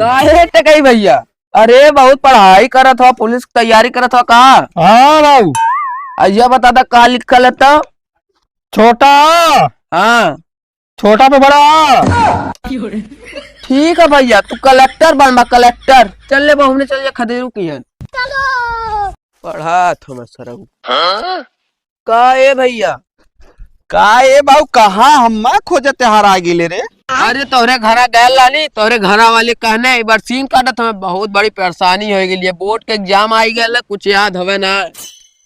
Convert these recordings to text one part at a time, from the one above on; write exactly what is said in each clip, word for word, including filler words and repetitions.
काहे टकई भैया? अरे, बहुत पढ़ाई करत हो, पुलिस की तैयारी करत हो का? हाँ बाबू। अइया बता दा, का लिखल है तो? छोटा। हाँ। छोटा पे बड़ा। ठीक है भैया, तू कलेक्टर बनबा, कलेक्टर। चल ले बहू ने, चल जा खदेरू की है। पढ़ात हम सरऊ। का ए भैया? का ए बाऊ, कहाँ हम्मा खोजते हरा गेले रे? अरे तोहरे घरा गैल लानी, तोहरे घरा वाले कहने एक बार सीन काटत हमें बहुत बड़ी परेशानी हो गेली है। बोर्ड के एग्जाम आई गैल है, कुछ याद हवे ना।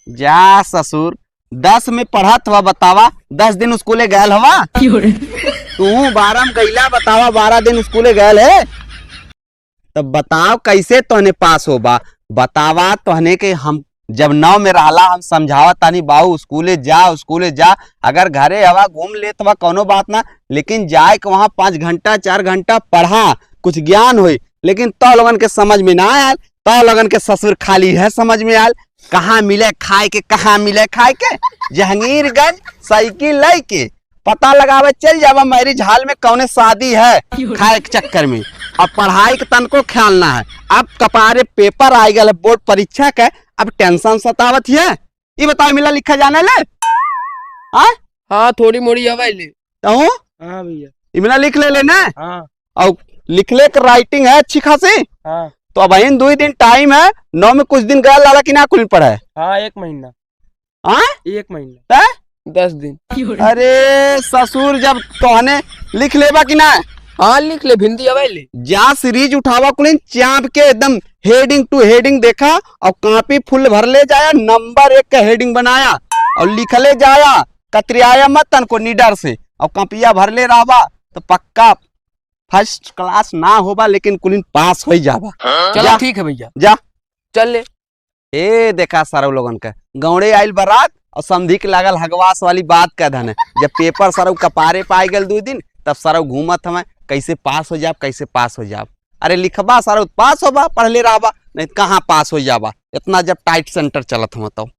जा ससुर, दस में पढ़त हवा बतावा, दस दिन स्कूले गैल हवा? क्यों रे? तू बारह में गैला बतावा, बारह दिन स्कूले गैल है? तब बताओ कैसे तोहने पास होबा? बतावा तोहने के हम जब नौ में रहला हम समझावा तानी बाऊ स्कूले जा, स्कूले जा। अगर घरे हवा घूम लेत हवा कौनो बात ना, लेकिन जाए के वहाँ पाँच घंटा चार घंटा पढ़ा, कुछ ज्ञान होई। लेकिन तो लोगन के समझ में ना आयल, तो लोगन के ससुर खाली है समझ में आयल। कहाँ मिले खाए के, कहाँ मिले खाए के? जहांगीरगंज साइकिल लेके पता लगावे चल जावा मैरिज हॉल में कौने शादी है, खाए के चक्कर में। अब पढ़ाई के तनको ख्याल ना है। अब कपारे पेपर आ गल बोर्ड परीक्षा के, अब टेंशन सतावत है। ई बताओ, इमला लिखा जाने ले? हाँ? हाँ, थोड़ी मोड़ी आवे ले। तहूँ? हाँ भैया। इमला लिख ले लेना? हाँ। और लिखले के राइटिंग है अच्छी खासी? हाँ। तो अब इन दो ही दिन टाइम है, नौ में कुछ दिन गया लाला कि ना कुल पढ़े? हाँ, एक महीना। हाँ? एक महीना। हैं? दस दिन। अरे ससुर, जब तोहने लिख लेबा कि ना? हाँ, लिख ले, हिंदी आवे ले। जा सीरीज उठावा कुलिन चाप के एकदम heading to heading देखा और कॉपी फुल भर ले जाया, नंबर एक का हेडिंग बनाया और लिख ले जाया, कतरियाया मत तनको निडर से और कॉपिया भर ले रहबा तो पक्का फर्स्ट क्लास ना होबा लेकिन कुलिन पास हो जाबा। चलो जा। ठीक है भैया। जा। चल ले। ए, देखा सरऊ लोगन का, गौड़े आइल बारात और समधी के लागल हगवास वाली बात कह धने। जब पेपर सरऊ कपारे पाए गल दो दिन, तब सरऊ घूमत हमें, कैसे पास हो जाब, कैसे पास हो जाब। अरे लिखबा सरऊ त पास होबा, पढ़ले रहबा, नहीं त कहाँ पास हो जाबा। इतना जब टाइट सेंटर चलत हमें तो।